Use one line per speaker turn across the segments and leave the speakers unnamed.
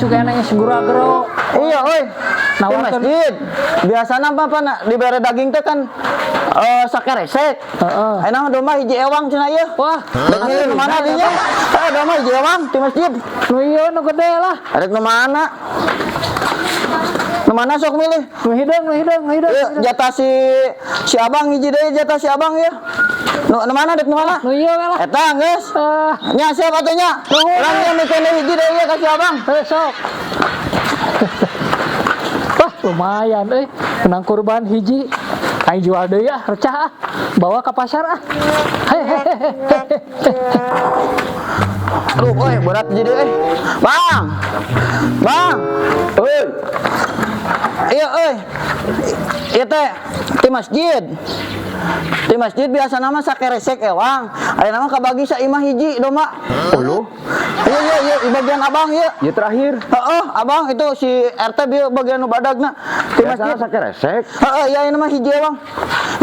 Isuk kene geus gura-gero.
Iya, oi. Di
Nawarkeun.
Masjid. Biasana apa nak dibere daging teh kan sakeresek.
Heeh.
Ayeuna mah domba hiji ewang cenah ieu.
Wah,
Rek milih nu mana dinya? Eh, domba hiji ewang di masjid.
Nu ieu nu gede lah.
Rek nu mana? Nu mana sok milih?
Nu hideung, nu hideung, nu hideung.
Ieu jatah si si Abang hiji deui, jatah si Abang ieu. Nu nu mana, dek nu mana?
Nu ieu we lah.
Eta geus.
Ah,
Nya siap atuh nya. Urang nya mikeun deui hiji deui ieu ka si Abang.
Eh, sok. Wah, lumayan euy. Menang kurban hiji. Aing jual deui ah, recah ah. Bawa ke pasar ah. Hehehe.
Aduh, oi, berat jadi euy. Bang. Bang.
Euy,
Iya euy. Ieu teh di masjid. Di masjid biasa nama sakeresek ewang. Ayeuna mah kabagi saimah hiji domba.
Oh lo,
Iya, di bagian abang ieu.
Ya terakhir.
Heeh, abang itu si RT bieu bagian nu badagna di masjid.
Biasana sakeresek.
Heeh, iya, ini mah hiji ewang.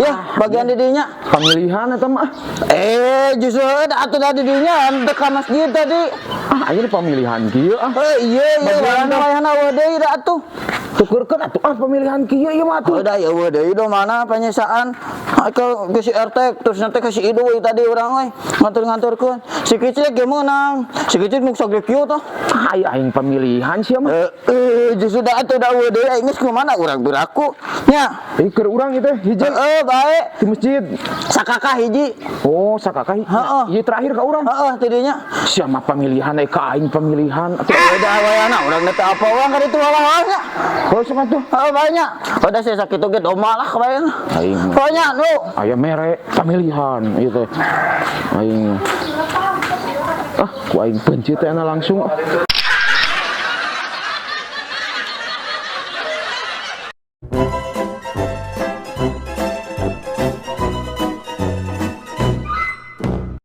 Ya, bagian di dinya.
Pemilihan eta mah.
Eh, justru atuh da di dinya teu ka masjid tadi.
Ah, ayeuna pemilihan kieu ah.
Eh, iya,
Bagian
wayahna
dong.
Wayahna euweuh deui da atuh.
Tukurkeun atuh ah pemilihan kieu ieu mah atuh.
Udah ya euweuh deui do mana penyesaan. Ke si RT terus nanti ke si Idu tadi urang euy ngantur-nganturkeun. Si Kicik ge meunang. Si Kicik nu sok kieu tah.
Ah, aya aing pemilihan sia mah.
Eh, eh, justru da atuh da euweuh deui aing geus kumaha urang beraku. Nya.
Eh, keur urang ieu teh hiji
Heeh, bae.
Di masjid.
Sakakah hiji.
Oh, sakakah.
Heeh.
Ieu terakhir ka urang.
Heeh, tidinya.
Sia mah pemilihan eh ka aing pemilihan. Atuh.
Udah wayahna urang teh apa urang ka ditu wawah nya.
Kalau sok atuh.
Heeh, bae nya. Udah saya sakitu ge domba lah bae.
Aing.
Pokoknya nu
Aya mere pemilihan ieu teh. Aing. Ah, ku aing benci teh langsung.